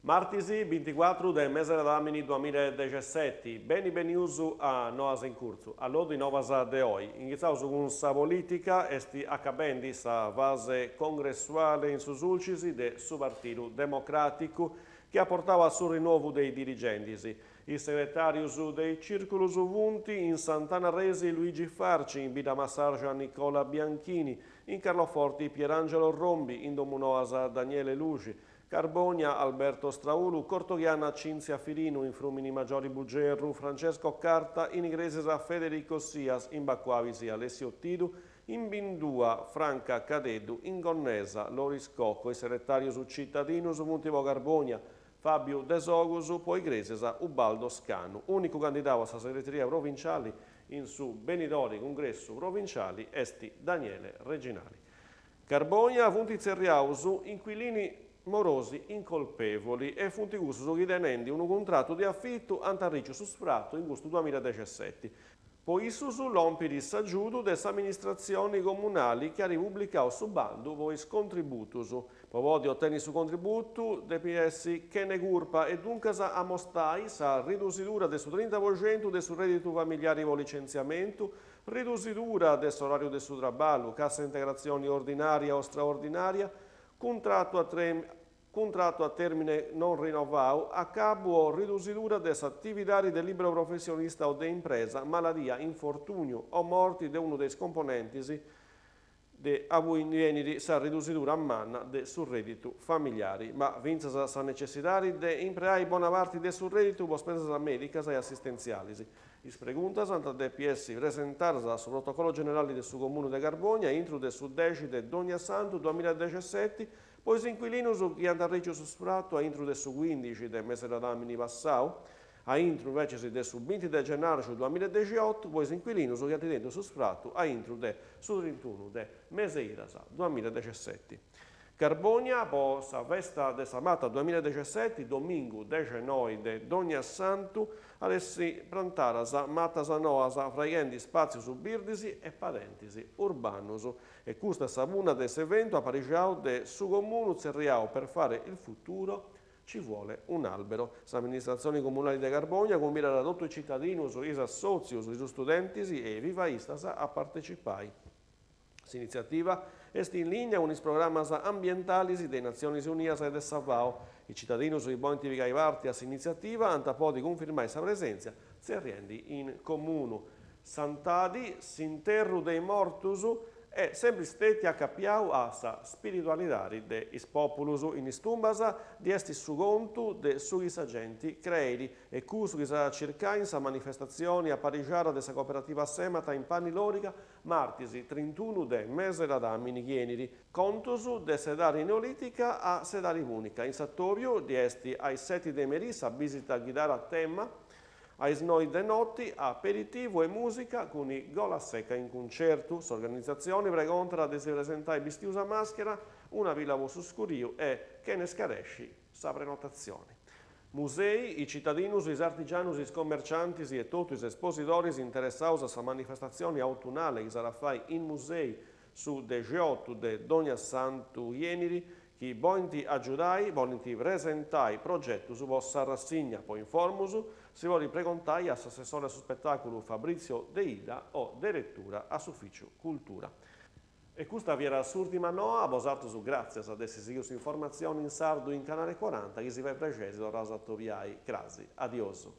Martis binticuatru de mese de ladàmini duamiladexeseti, beni benius a Noas in Curtzu. Alloddu is novas de oi. Inghitzaus cun sa polìtica, est acabendi sa fase congressuale in su Sulcis de su Partidu Democràticu chi at portau a su rinnovu de is dirigentis. Is segretàrius de is cìrculus funt, in Sant'Anna Arresi Luigi Farci, in Bidda Massarja Nicola Bianchini, in Carloforti Pierangelo Rombi, in Domunoas Daniele Luxi, Carbònia, Alberto Straulu, Cortoghiana, Cinzia Firinu, in Frùmini Magiori Bugerru, Francesco Carta, in Igrèsias Federico Sias, in Bacuavis Alessio Tidu, in Bindua, Franca Cadeddu, in Gonnesa, Loris Cocco, is segretàrius citadinus funt po Carbònia, Fàbiu Desogus, po Igrèsias, Ubaldo Scanu. Ùnicu candidau a sa segreteria provinciali in su benidori cungressu provinciali est Daniele Reginali. Carbònia funt tzerriaus inquilini morosi incolpevoli e funt cussus chi tenendi unu cuntratu de afitu ant arriciu su sfratu in custu duamiladexeseti. Po issus lompit s'agiudu de s'amministratzioni comunali chi at publicau su bandu po is contributus. Po podi otenni su contributu depit essi chene curpa e duncas amostai sa ridusidura de su trinta po centu de su rèditu familiari po licentziamentu, Ridusidura de s'oràriu de su traballu, cassa integratzioni ordinària o straordinària, cuntratu a cuntratu a tèrmine non rinnovau, acabu o ridusidura de s'atividadi de lìberu professionista o de impresa, maladia, infortùniu o morti de unu de is componentis de abui ndi 'enit sa ridusidura manna de su rèditu familiari, ma fintzas sa necessidadi de impreai bona parti de su rèditu po spesas mèdicas e assistentzialis. Is preguntas ant a depi essi presentadas a su Protocollo Generali de su Comunu de Carbònia intru de su dexi de Donniassantu duamiladexeseti po is incuilinus chi ant arriciu su sfratu a intru de su cuindixi de mese de ladàmini passau A intru invecis de su binti de gennàrgiu duamiladexiotu po is incuilinus chi ant tentu su sfratu a intru de su trintunu de mese idas duamiladexeseti. Carbònia po sa festa de sa mata duamiladexeseti, domingu dexenoi de Donniassantu, at essi prantadas matas noas fraighendi spàtzius birdis e padentis urbanus. E custa est sa punna de s'eventu aparixau de su Comunu tzerriau Per fare il futuro Ci vuole un albero. S'Amministratzioni Comunali de Carbònia cumbidat totu is citadinus, is assòtzius, is studentis e is vivaistas a partecipai. S'initziativa est in lìnia cun is programas ambientalis de is Natzionis Unias e de sa FAO. Is citadinus chi bolint pigai parti a s'initziativa ant a podi cunfirmai sa presèntzia tzerriendi in Comunu. Santadi, s'interru de is mortus, Est sempri stetia acapiau a sa spiritualidadi de is populus. In is tumbas ddi est su contu de su chi sa genti creit e cussu chi s'at a circai in sa manifestatzioni aparixada de sa cooperativa Semata in Pani Loriga martis trintunu de mese ladàmini chi 'enit. Contus de s'edadi neolitica a s'edadi punica. In s'atobiu ddi est a is seti de merì sa bisita ghidada a tema A is noi de noti, aperitivu e mùsica cun i Golasecca in cuncertu. S'organizatzioni pregontat de si presentai bistius a màschera, una pilla po su scuriu e, chene scaresci, sa prenotatzioni. Musei, is citadinus, is artigianus, is commerciantis e totu is esposidoris interessaus a sa manifestatzioni autunale chi s'at a fai in Musei su dexiotu de Donniassantu chi 'enit, Chi boint agiudai podint presentai progetus po sa rassigna. Po informus si podit pregontai a s'assessore a su spetàculu Fabrizio Deidda o deretura a s'Ufìciu Cultura. E custa fiat s'ùrtima noa, bosatrus gràtzias de essi sighiu s'informatzioni in sardu in Canale Coranta, chi si fait prexeri si torraus a atobiai crasi. Adiosu.